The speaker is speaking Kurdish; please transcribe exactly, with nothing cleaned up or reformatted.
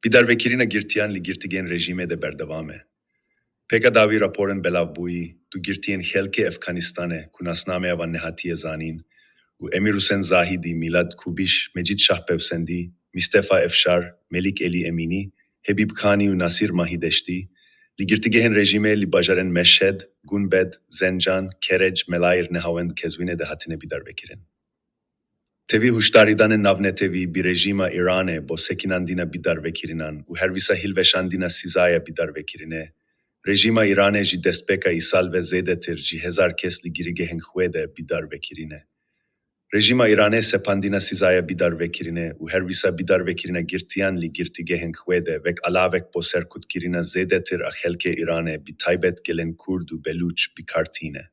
Bidarvekirina girtiyan li girtîgehên rejîmê de berdewam e. Pêka dawî raporên belavbûyî du girtiyên xelkê Efxanistanê ku nasnameya wan nehatiye zanîn û Emîr Husên Zahîdî, Mîlad Kubîş, Mecîd Şahpewsendî, Mîstefa Efşar, Melîk Elî Emînî, Hebîb Kanî û Nasîr Mahî Deştî li girtîgehên rejîmê li bajarên Meşhed, Gunbed, Zencan, Kerec, Melayir, Nehawend û Kezwînê de hatine bidarvekirin. Tevî huşdarîdanên navnetewî bi rejîma Îranê bo sekinandina bidarvekirinan û her wisa hilweşandina sîzaya bidarvekirinê, rejîma Îranê ji destpêka îsal ve zêdetir ji hezar kes li girîgehên xwe de bidarvekirine. Rejîma Îranê sepandina sîzaya bidarvekirine û her wisa bidarvekirina girtiyan li girtîgehên xwe de wek alavek bo serkutkirina zêdetir a xelkê Îranê, bi taybet gelên Kurd û Belûç, bi kar tîne.